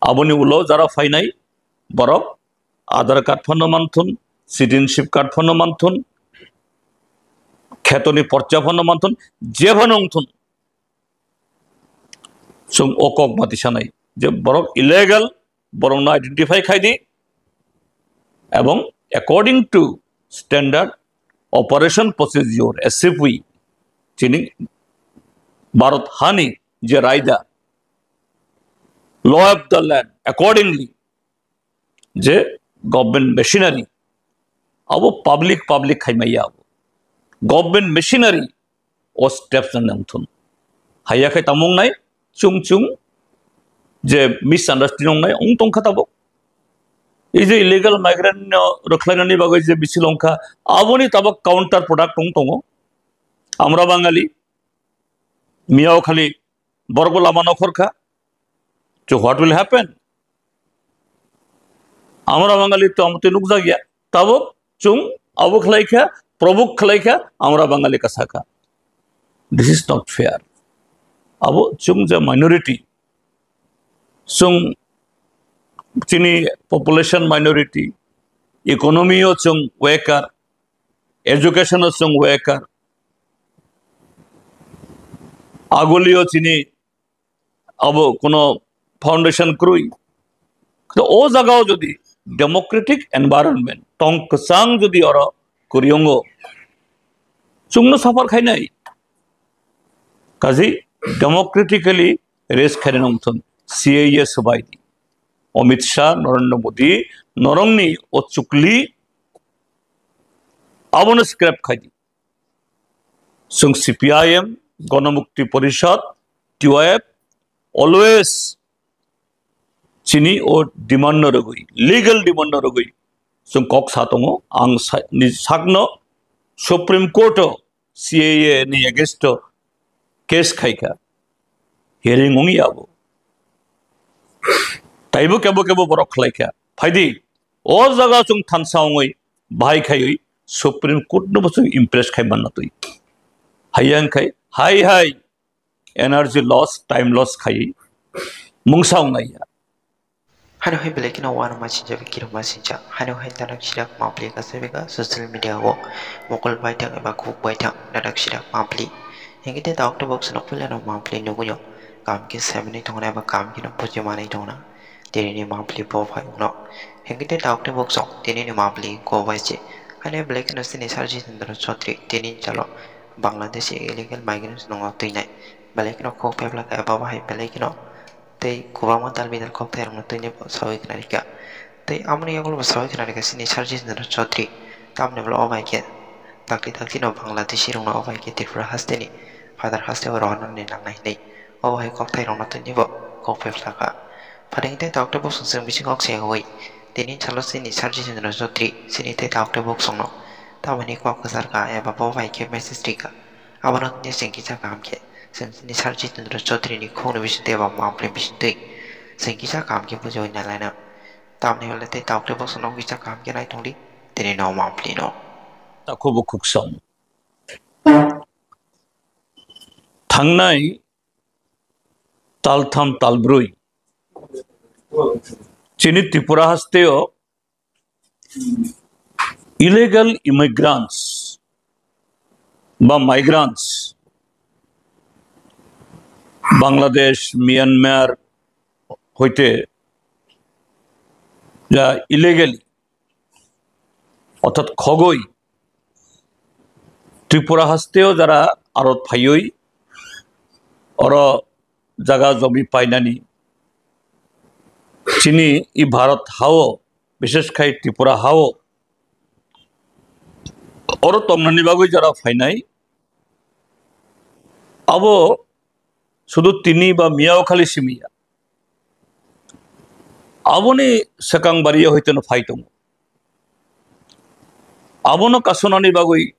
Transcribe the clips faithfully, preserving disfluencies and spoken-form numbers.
Aboni ulo jara phainai borok Aadhaar card phano manthun, citizenship card phano manthun, khetoni porcha phano manthun, je phano wngthun. Chwng o kok mati sanai je borok illegal, borokno identify khai di, ebong according to standard operation procedure, S O P, chini Bharat hani je raida, law of the land, accordingly je government machinery abo public public khaimaya abo government machinery o steps no nangthun. Haiya khai tamo wngnai, chung chung je misunderstanding wngnai wng tongkha tabuk. Ei je illegal migrant no rwkhlainani bagwi je bisil wngkha, aboni tabuk counter product wng tongo. Amra Bangali miyao khali borokbo lama nokhorkha. So what will happen? Amra Bangali to amtwi nukjakya. Tabuk chung abo khlaikha, probuk khlaikha, amra Bangali kasakha. This is not fair. Abo chung je minority, chung chini population minority, economy o chung weaker, education o chung weaker, agulio chini abo kuno foundation kwrwi. To o jagao jodi democratic environment tong kwchang jodi oro kwrwiongo, chwngno suffer khainai. Kaji democratically raise khainai nongthun C A A swbai di. Amit Shah, Narendra Modi, norongni o chukli abono scrap khai di. Chwng C P I M, Ganamukti Porishad, T Y F, always chini o demand no rwgwi, legal demand no rwgwi chwng kok sa tongo. Ang sa-, ni sakno Supreme Court o C A A ni against o case khaikha, hearing wngya abo. Taibo kebo kebo borok khlaikha. Phaidi, o jaga chwng thansa wngwi bahai khaiwi Supreme Court no bo chwng impress khai manna twi. Hayang khai, hai hai, energy loss, time loss khai mungsa wngnai ya. Hano hai belai kheno uanama sinjak, kirima sinjak. Hano hai danak sidak mapli kasabika social media o mokol baithang eba khuk baithang danak sidak mapli. Hingke te dauk te bok swnok pila no mapli nuguyo. Kam ke seven ni tongna eba kam ke no puji manai tongna. Tini ni mapli bo phai uno. Hingke te dauk te bok song tini ni mapli ko bai se. Hano belai kheno sini Sarji Chandra Chaudhary tini chalo Bangladeshi illegal migrants nongo twinai. Belai kheno khok pheplak eba bahai belai kheno tei kwbangma tal bidal kokthai rokno twini bo sawi khna rikha. Tei amoni yagulo bo sawi khna rikha chini Sarji Chandra Chaudhary. Tamni bwla o bai khe dakti dakti no Bangladeshi rokno o bai khe Tripura hasteni father haste o rohornani nangnai hinwi o hai kokthai rokno twini bo kok pheplak kha. Pharing tei tauk tei bosong chwng bising kok se hui tini chalo chini Sarji Chandra Chaudhary chini tei tauk tei bosongno tamoni kok kwchar kha eba bo bai khe message rikha. Abono tini chwng kisa kaham khe chwng chini Sarji Chandra Chaudhary ni khokni bisingtwi eba mapli bisingtwi chwng kisa kaham khe bujiwi nalaina. Tamni hwlai tei tauk tei bosongno kisa kaham khe nai tongdi tini no mapli no. Takhuk bukhuk song. Thangnai taltham talbrwi chini Tripura hasteo illegal immigrants ba migrants Bangladesh, Myanmar hoite ja illegally orthat khogoi Tripura hasteo jara arot phaioi oro jaga jomi painani chini i Bharat hao, bishesh khai Tripura hao oro tongnani bagwi jara phainai abo sudu tini ba miyao khali simiya. Aboni swkang bario hoitono phai tongo. Abono kasonani bagwi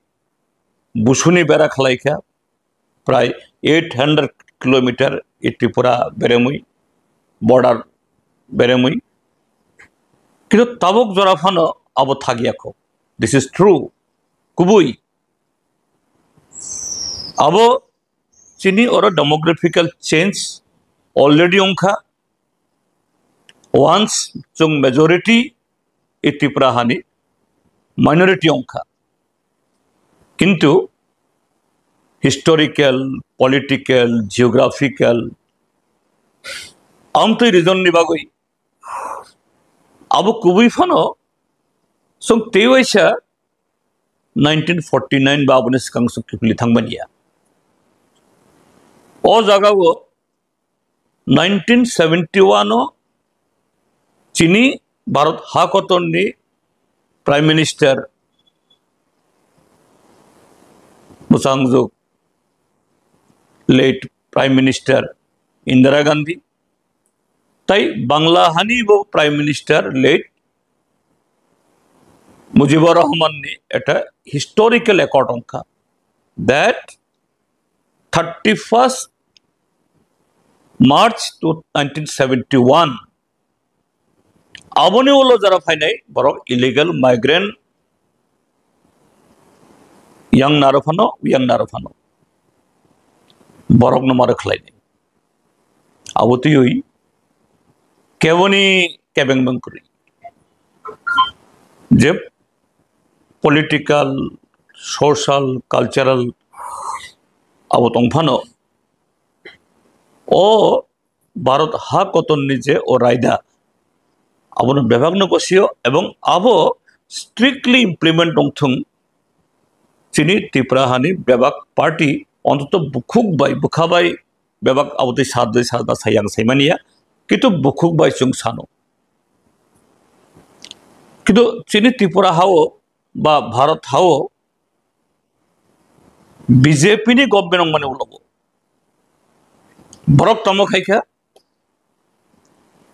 busuni bera khlai kha, prai eight hundred kilometer i Tripura beremwi, border beremwi. Kintu tabuk jora phano abo thakya kho. This is true. Kubui. Abo chini oro demographical change already wngkha. Once chwng majority, i Tripura hani minority wngkha. Kintu historical, political, geographical, amtwi reason ni bagwi abo kubui phano chwng tei waisa nineteen forty nine ba aboni swkang swk kiphilwi thangmani ya. O jagao nineteen seventy one o chini Bharat ha kotorni Prime Minister bwsangjuk late Prime Minister Indira Gandhi, tai Bangla hani bo Prime Minister late Mujibur Rahman ni ekta historical accord wngkha, that thirty first March to nineteen seventy one, aboni ulo jara phainai borok illegal migrant yang naro phano, yang naro phano borok no maro khlainai. Abo twiwi keboni kebeng beng kwrwi. Je political, social, cultural abo tong phano, o Bharat ha kotorni je o raida, abono bebakno gosio ebong abo strictly implement wngthung. Chini Tripura hani bebak party ontoto bukhuk bai, bwkha bai bebak abotwi sadwi sadna sayang saimaniya, kintu bukhuk bai chwng sano. Kintu chini Tripura hao ba Bharat hao B J P ni government wngmani ulo bo borok tamo khaikha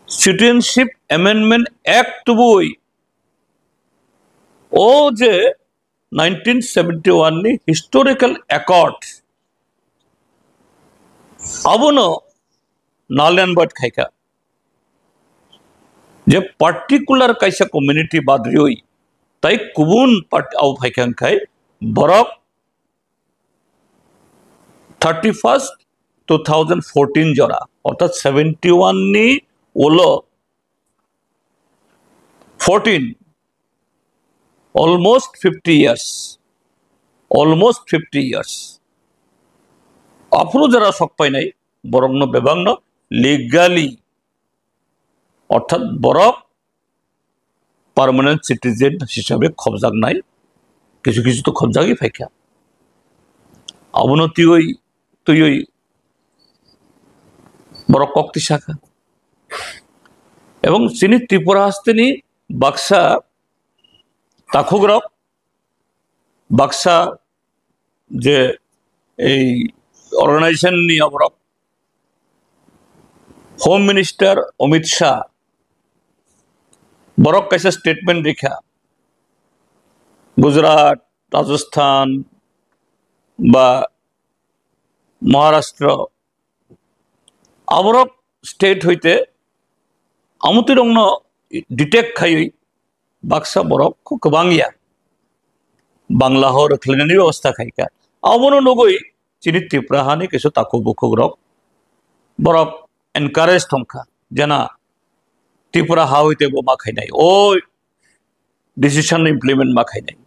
Citizenship Amendment Act tubui, o je nineteen seventy one ni historical accord, abono null and void khaikha. Je particular kaisa community badriwi tai kubun party abo phaikha wngkhai borok thirty first two thousand fourteen jora, orthat seventy one ni ulo fourteen, almost fifty years, almost fifty years. Aphuru jara sok painai borokno bebakno legally, orthat borok permanent citizen hisabe khobjaknai, kisu kisu to khobjagwi phaikha. Abono twiwi twiwi borok kok tisakha. Ebong chini Tripura hasteni baksa takhukrok, baksa je ei organization ni aborok, Home Minister Amit Shah borok kaisa statement rikha, Gujarat, Rajasthan ba Maharashtra, aborok state hoite amotwirokno detect khaiwi baksa borok kho kwbang ya Bangla ho rwkhlainani bebostha khaikha. Abono nugwi chini Tripura hani kisa takhuk bukhuk rok borok encourage tongkha, jena Tripura ha hoite bo ma khainai, o decision implement ma khainai.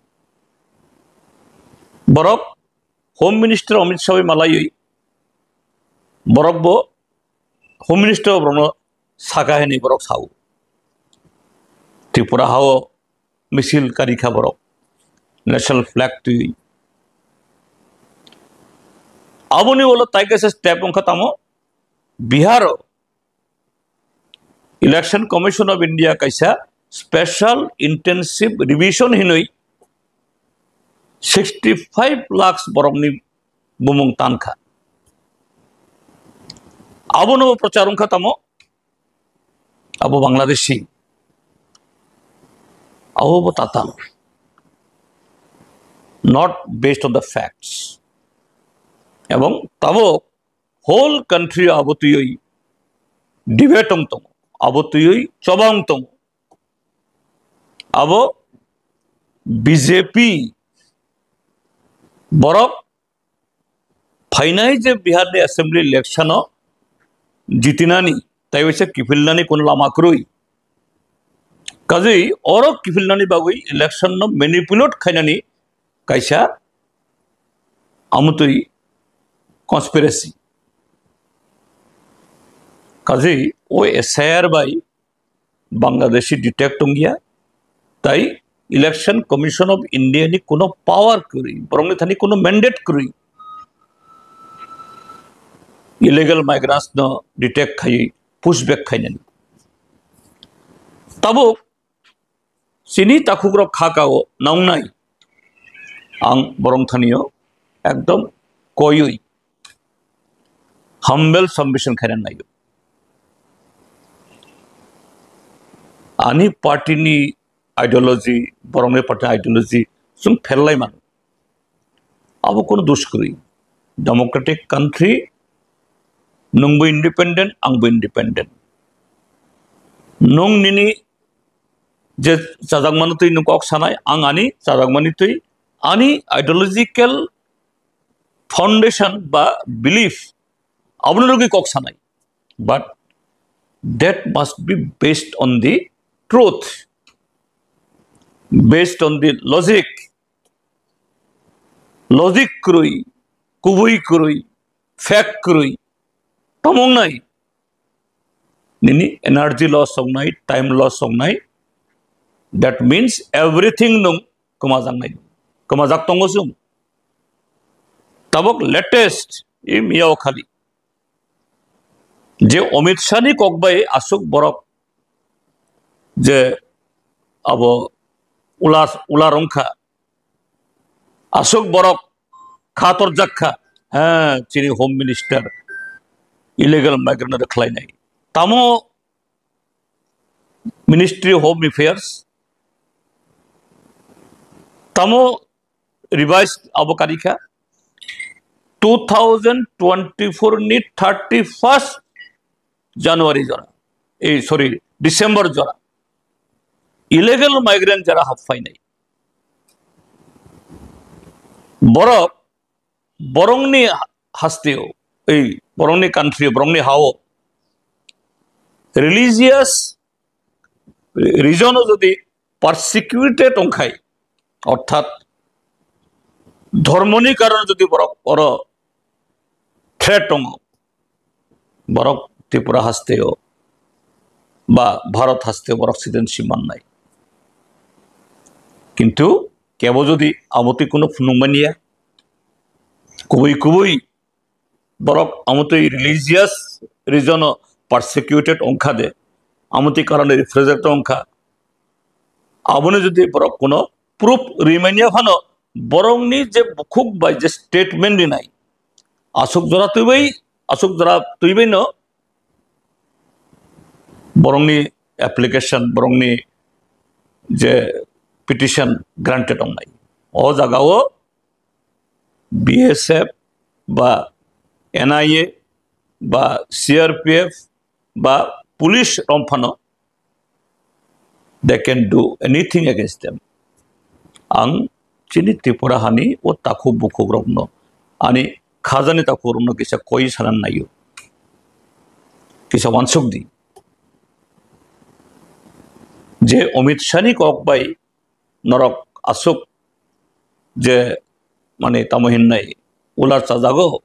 Borok Home Minister Amit Shah bai malaiwi borok bo Home Minister borokno saka hwnwi borok sao. Tripura hao misil karikha borok, national flag twi. Aboni ulo tai kaisa step wngkha tamo Bihar o Election Commission of India kaisa special intensive revision hinwi sixty five lakhs borokni bumung tankha. Abono bo prochar wngkha tamo, abo Bangladeshi, abo bo tatal, not based on the facts. Ebong tabok whole country abo twiwi debate wng tongo, abo twiwi choba wng tongo. Abo B J P borok phainai je Bihar ni assembly election o jitinani, tai waisa kiphilnani kono lama kwrwi. Kajui oro kiphilnani bagwi election no manipulate khainani kaisa amutwi conspiracy, kajui o S I R bai Bangladeshi detect wngya, tai Election Commission of India ni kuno power kwrwi, borokni thani kuno mandate kwrwi illegal migrants no detect khaiwi pushback khainani. Tabuk chini takhukrok kha kao naungnai, ang borok thanio ekdom koiwi humble submission khaina naio. Ani party ni ideology, borokni party ni ideology chwng pherlai mano. Abo kono dos kwrwi. Democratic country, nwngbo independent, angbo independent. Nwng nini je chajakmani twi nwng kok sanai, ang ani chajakmani twi, ani ideological foundation ba belief, abono rwgwi kok sanai. But that must be based on the truth, based on the logic. Logic kwrwi, kubui kwrwi, fact kwrwi, tamo wngnai. Nini energy loss wngnai, time loss wngnai. That means everything nwng kwmajaknai, kwmajak tongo chwng. Tabuk latest, i miyao khali je Amit Shah ni kok bai aswk borok je abo ular, ular wngkha, aswk borok khatorjak kha, ha, chini Home Minister illegal migrant rwkhlainai. Tamo Ministry of Home Affairs, tamo revised abo karikha two thousand twenty-four ni thirty-first January jora, ei, sorry, December jora illegal migrant jara hapfainai, borok, borokni hasteo, ei, borokni country, borokni hao religious region o jodi persecuted wngkhai, orthat dhormoni karone jodi borok oro threat tongo, borok Tripura hasteo ba Bharat hasteo borok citizenship mannai. Kintu kebo jodi abotwi kuno phunuk manya, kubui kubui borok amotwi religious region o persecuted wngkha de, amotwi karone refugee wngkha, aboni jodi borok kuno proof rimanya phano borokni je bukhuk bai je statement rinai, aswk jora twibai, aswk jora twibai no borokni application, borokni je petition granted wngnai. O jaga o B S F ba N I A ba C R P F ba police romphano they can do anything against them. Ang chini Tripura hani o takhuk bukhuk rokno, ani khajani takhuk rokno kisa koi sanan naio, kisa wansuk di. Je Amit Shah ni kok bai norok aswk je mane tamo hinnai ular chajago,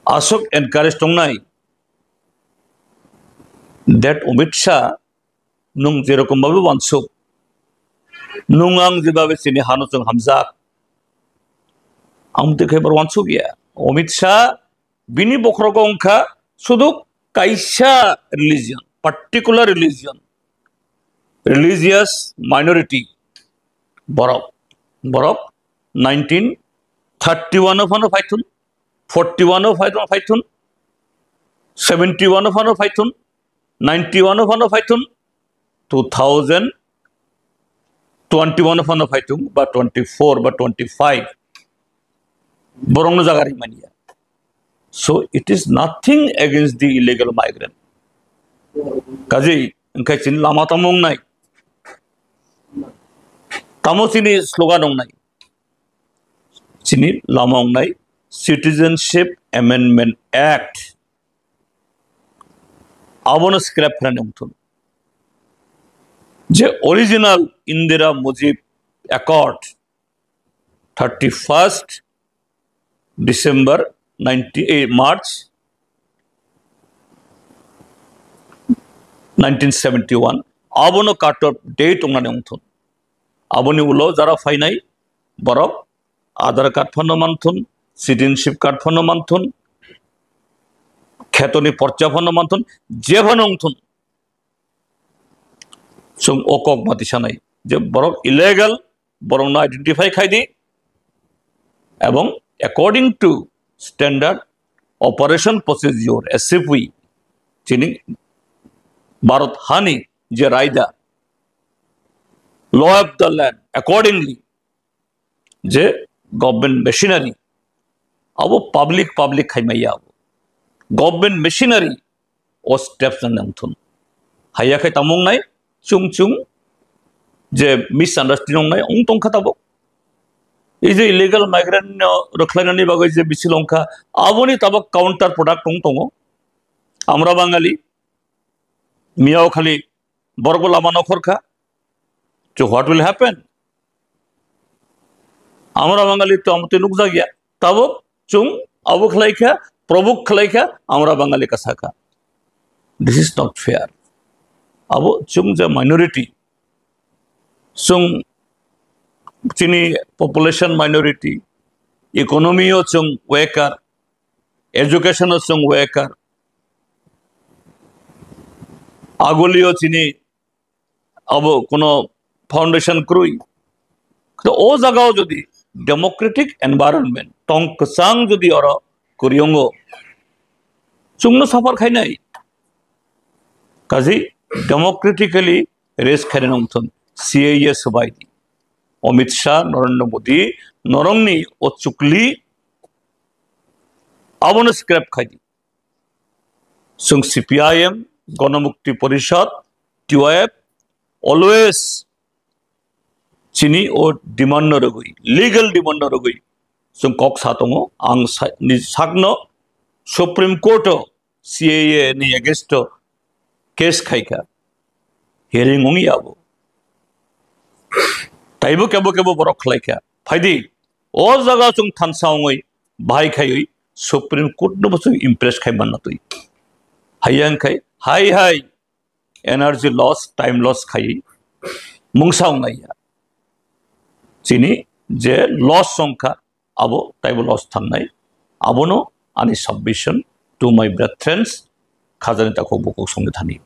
aswk encourage tongnai, that Amit Shah nwng jerokom babe wansuk, nwng ang jebabe chini hano chwng hamjak, ang tei khe bar wansuk ya. Amit Shah bini bokhorogo wngkha sudu kaisa religion, particular religion, religious minority borok, borok nineteen thirty-one o phano phaithun, forty-one o phano phaithun, seventy-one o phano phaithun, ninety-one o phano phaithun, two thousand twenty-one o phano phaithung ba twenty-four ba twenty-five borokno jaga rimani ya. So it is nothing against the illegal migrant. Kaji wngkha chini lama tamo wngnai, tamo chini slogan wngnai, chini lama wngnai Citizenship Amendment Act. Abono scrap khlai wngthun. Je original Indira Mujib Accord, thirty-first December ninety, eh, March nineteen seventy-one, abono cut off date wngnani wngthun. Aboni ulo jara phainai borok Aadhaar card phano manthun, citizenship card phano manthun, khetoni porcha phano manthun, je phano wngthun. Chwng o kok mati sanai je borok illegal, borokno identify khai di, ebong according to standard operation procedure, S O P, chini Bharat hani je raida, law of the land, accordingly je government machinery abo public public khaimaya abo government machinery o steps nang nangthun. Haiya khai tamo wngnai chwng chwng je misunderstanding wngnai wng tongkha tabuk. Ei je illegal migrant no rwkhlainani bagwi je misil wngkha, aboni tabuk counter product wng tongo. Amra Bangali miyao khali borokbo lama nokhorkha. So what will happen? Amra Bangali to amtwi nukjakya. Tabuk chwng abo khlaikha, probuk khlaikha, amra Bangali kasakha. This is not fair. Abo chwng je minority, chwng chini population minority, economy o chwng weaker, education o chwng weaker, agulio chini abo kuno foundation kwrwi. To o jagao jodi democratic environment tong kwchang jodi oro kwrwiongo, chwngno suffer khainai. Kaji democratically raise khainai nongthun, C A A swbai di. Amit Shah, Narendra Modi, norongni o chukli abono scrap khai di. Chwng C P I M, Ganamukti Porishad, T Y F, always chini o demand no rwgwi, legal demand no rwgwi chwng kok sa tongo. Ang sa-, ni sakno Supreme Court o C A A ni against o case khaikha, hearing wngya abo. Taibo kebo kebo borok khlaikha. Phaidi, o jaga chwng thansa wngwi bahai khaiwi Supreme Court no bo chwng impress khai manna twi. Hayang khai, hai hai, energy loss, time loss khai mungsa wngnaiya. Chini je loss wngkha, abo taibo loss thangnai. Abono ani submission to my brethren, khajani takhuk bukhuk songni thani.